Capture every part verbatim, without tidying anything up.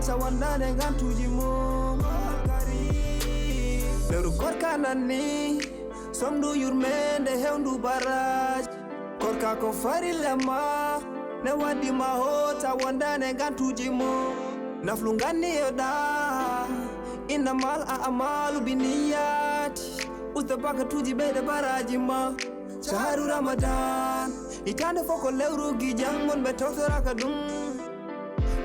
Sa wondaande ngantuuji mum. Lewru korka nanni, somndu yurmeende hewndu baraaji. Korka ko farilla ma, ne waddi ma hoota wondaande ngantuuji mum. Naflu nganni e ɗa, innamal a'malu binniyati. Usta bakatuuji ɓeyde baraaji ma. Shahru Ramadan, hitaande fof ko lewru gijan, wonɓe tawtoraaka ɗum.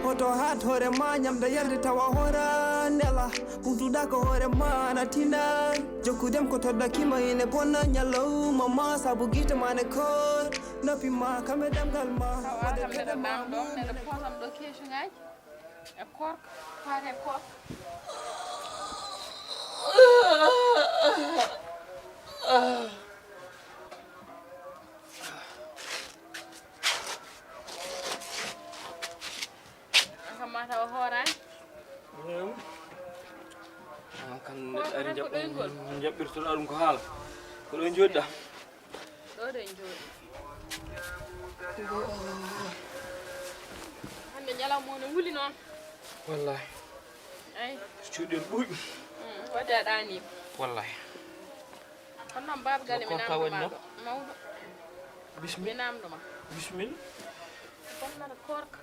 Hoto haat hoore ma, ñamde yarde tawa hoora nela. Ɓurduɗa ko hoore ma na tina. Jokku dem ko toddaki ma ine bonna ñalawma ma, sabu gite ma ne koor. Noppi ma kam e ɗemngal ma. Awa, waɗde kam neɗɗo kebe ma ɗam ɗo, ɗum neɗɗo nene. Poosam ɗo keesu ngaji. E koorka, faate e koorka. An kam ma tawa hooraani. Ehm. An kam koorka ari tan ko ɗoyngol. Jaɓɓirtoɗa ɗum ko haala. Ko ɗo jooɗiɗa. Ɗo de jooɗi. Hannde ñalawma o ne wuli noon. Wallahi. Ay. Cuuɗi en ɓuuɓi. Mm, waɗde a ɗaaniima. Wallahi. Kono noon Baaba Galle, ko mi koorka naamndo woni ma noon? Mawɗo. Bismil-, mi naamndo ma. Bismil. Bonnata koorka.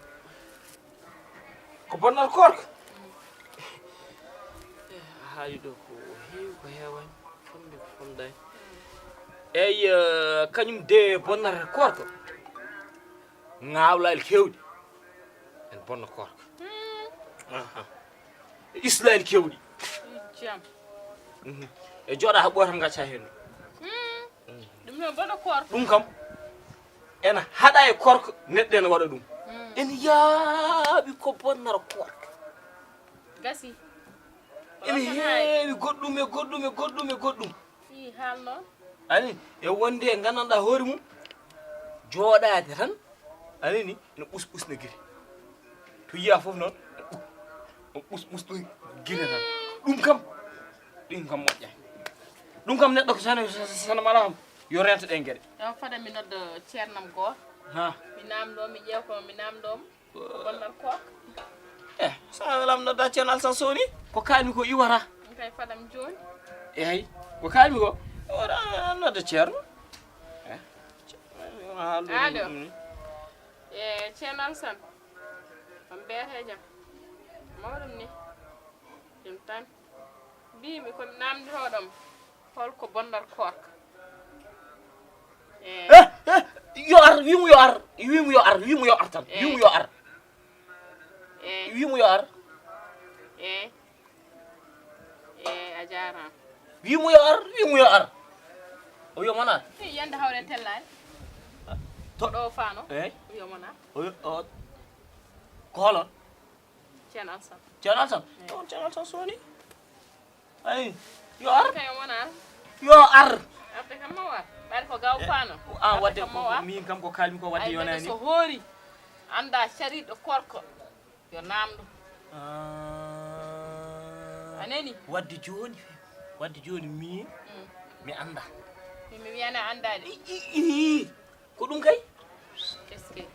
Ko bonnata koorka? Haali ɗo ko heewi, ko heewaani, famɗi ko famɗaani. Eyi, eh, kañum de bonnata koorka. Ŋaawlaali keewɗi en bonna koorka. Aha. E islaali keewɗi. Jam. Mhm. E jooɗa haa ɓooyta ngacca heen. Mm. Ɗum noon bonnata koorka. Ɗum kam, ena haɗa e koorka, neɗɗo ena waɗa ɗum. Mm. Ene yaaɓi ko bonnata koorka. Gasi. Ene heewi goɗɗum e goɗɗum e goɗɗum e goɗɗum. Fii haal noon. Ani, e wonde e nganndanɗaa hoore mum, jooɗaade tan, ani ni, ene ɓus ɓusna gite. To yiya fof noon, ene ɓus ɓus ɗum gite tan. Ɗum kam, ɗum kam moƴƴaani. Ɗum kam neɗɗo ko sene, sene mala kam, yo reento ɗeen geɗe. Ɗo fada mi nodda ceernam goo. Ha. Mi naamndoo, mi ƴeew ko mi naamndoo mo. Bonnata koorka. Eh, so a welaama nodda Ceerno Alsan Soni, ko kaanmi ko iwata. Ɗum kay fadam jooni. Eey, ko kaanmi ko. Ora nodda Ceerno. Eh, Ceerno. Allo. Ɗum ni. Eh, Ceerno Alsan. On mbiyetee jam. Mawɗum ni. Ɗum tan. Mbiimi ko mi naamndotooɗo ma. Hol ko bonnata koorka? Eh. Eh, eh, yo ar, wi mo yo ar, wi mo yo ar, wi mo yo ar tan, wi mo yo ar. Eh. Wi mo yo ar. Eh. Eh, a jaaraama. Wi mo yo ar, wi mo yo ar. O wiya mon ar. Eh, yande hawre tellaani. To ɗo faano. Eh. O wiya mon ar. O wi-, o, ko holon? Ceerno Alsan. Ceerno Alsan? Eh. On Ceerno Alsan Soni. Ay, yo ar. Kay wona ar. Yo ar. Arde kam ma war. Ɓaade ko gaw faano. Ah, arde wadde kam ma war. Min kam ko kalmi ko wadde. Ay, yonani. So hoori, annda cariɗo koorka, yo naamndo. Ah. A nani? Wadde jooni, wadde jooni min, mm, mi annda. Min mi wiyana anndaade. I, i, i. Ko ɗum kay? Est-ce que?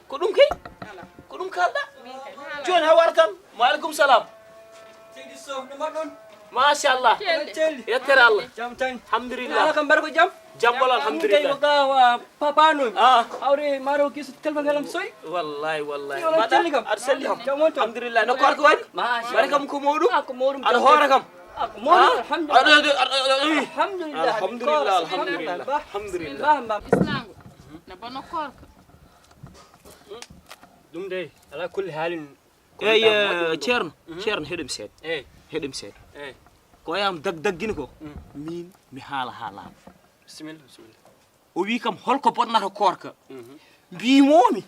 Ko ɗum kay? Ala. Ko ɗum kaalɗa? Min kay, mi haala. Jooni a war tan. Wa aleykum salam. Seydi Sow, no mbaɗɗon? Machallah. Celli. Celli. Yettere Allah. Jam tan. Alhamdulillah. Ala kam mbaɗa ko jam? Jam wala alhamdulillah. Min kay ko ga wa papa noon. Ah. Awre maro kisu telma ngalam soy. Wallahi, wallahi. Yo, mbaɗa celli kam. Aɗa selli kam. Jam on toon. Alhamdulillah. No koorka waɗi? Machallah. Mbaɗa kam ko mawɗum? Ah, ko mawɗum. Aɗa hoora kam? Ah, ko mawɗum, ah? Alhamdulillah. Aɗa, aɗa, aɗa, aɗa, aɗa, alhamdulillah, alhamdulillah. Alhamdulillah. Alhamdulillah. Bah, bah. Islamu. Na bono koorka. Ɗum de, ala kulli haalin, ko eyi, ɗum ɗam moƴƴo ɗum. Ceerno, mhm. Ceerno, heɗum seeɗa. Eyi. Heɗum seeɗa. Eyi. Ko yam dag-, daggini ko, mm, min mi haala haalaama. Bisimilla, bisimilla. O wi kam, hol ko bonnata koorka? Mhm. Mbimomi,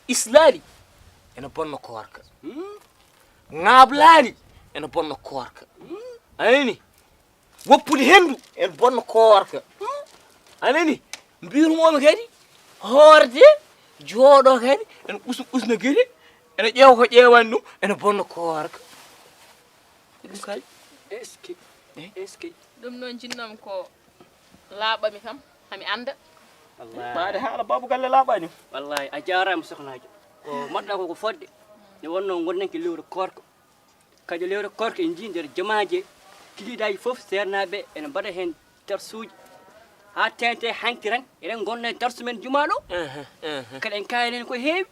islaali ene bonna koorka. Mm. Ŋaablaali ene bonna koorka. Mm. A nani? Woppude henndu ene bonna koorka. A nani? Mbiyatnoomi kadi hoorde, jooɗo kadi, ene ɓus-, ɓusna gite, ene ƴeewa ko ƴeewani ɗum, ene bonna koorka. Ko ɗum kadi? Est-ce que, eh? Est-ce que? Ɗum noon jinnoomi ko laaɓami kam, hami annda. Wallahi. Mbaade haala Baaba Galle laaɓaani. Wallahi, a jaaraama sohnaajo. Ko mbaɗɗa ko ko fodde, nde wonnoo ngonɗen ko lewru koorka. Kadi lewru koorka en njii nder jamaaji, kilidaaji fof seernaaɓe ene mbaɗa heen darsuuji. Haa teeŋti hanki tan, eɗen ngonna e darsu men jumaa ɗo. Kadi en kaali heen ko heewi.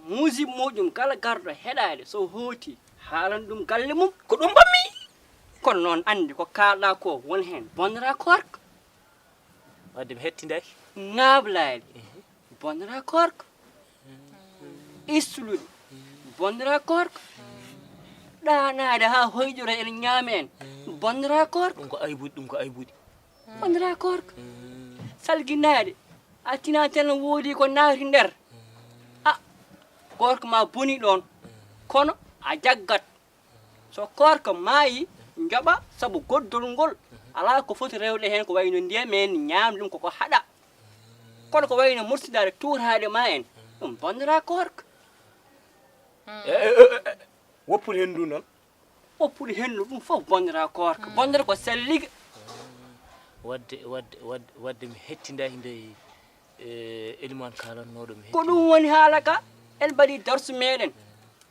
Musidɓe muɗum kala garɗo heɗaade so hooti haalan ɗum galle mum. Ko ɗum mbaɗmi. Kono noon anndi ko kaalɗa ko won heen bonnata koorka. Wadde mi hettindaaki. Ŋaablaade bonnata koorka. Istulude bonnata koorka. Ɗaanaade haa hoyɗira ene ñaama en bonnata koorka. Ɗum ko aybuɗi, ɗum ko aybuɗi. Bonnata koorka. Salginaade a tina tan woodi ko naati nder. A koorka ma boni ɗoon. Kono a jaggat. So koorka maayi njoɓa sabu goddol ngol. Alaa ko foti rewde heen ko wayno ndiyam en ñaam ɗum koko haɗa. Kono ko wayno mursidaade tuuraaɗe ma en ɗum bonnata koorka. Woppude henndu noon. Woppude henndu ɗum fof bonnata koorka. Bonnata ko sallige. Wadde wadde wadde wadde mi hettindaaki nde e elimaan kaalannooɗo mi Ko ɗum woni haala ka en mbaɗi darsu meɗen.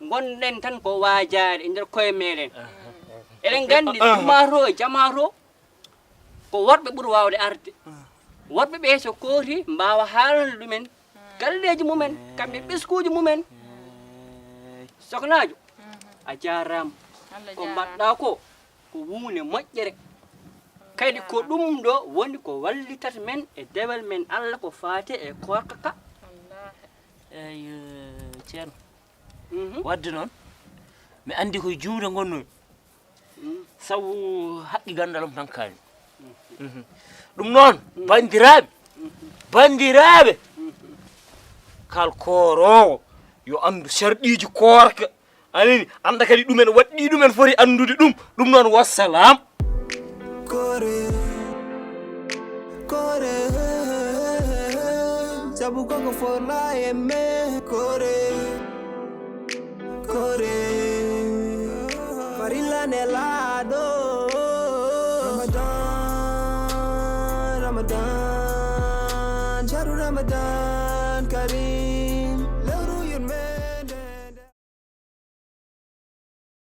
Ngonɗen tan ko waajaade e nder koye meɗen. Eɗen nganndi jumaato e jamaato ko worɓe ɓuri waawde arde. Worɓe ɓe so kooti mbaawa haalande ɗumen galleeji mumen kamɓe ɓeskuuji mumen. Soknaajo a jaaraama. Ko mbaɗɗa ko ko huunde moƴƴere. Kadi ko ɗum ɗo woni ko wallitata men e dewal men Allah ko faati e koorka ka. Eyi ceerno. Wadde noon mi anndi koye juumde ngonnoomi. Sabu haqqi ganndal am tan kaani. Ɗum noon banndiraaɓe, banndiraaɓe, kal kooroowo yo anndu sarɗiiji koorka. Anani annda kadi ɗumen waɗɗi ɗumen foti anndude ɗum. Ɗum noon wassalam. Kore, kore, sabu koko forla e me. Kore, kore, farilla ne laaɗo. Ramadan, Ramadan, sharu Ramadan Karim.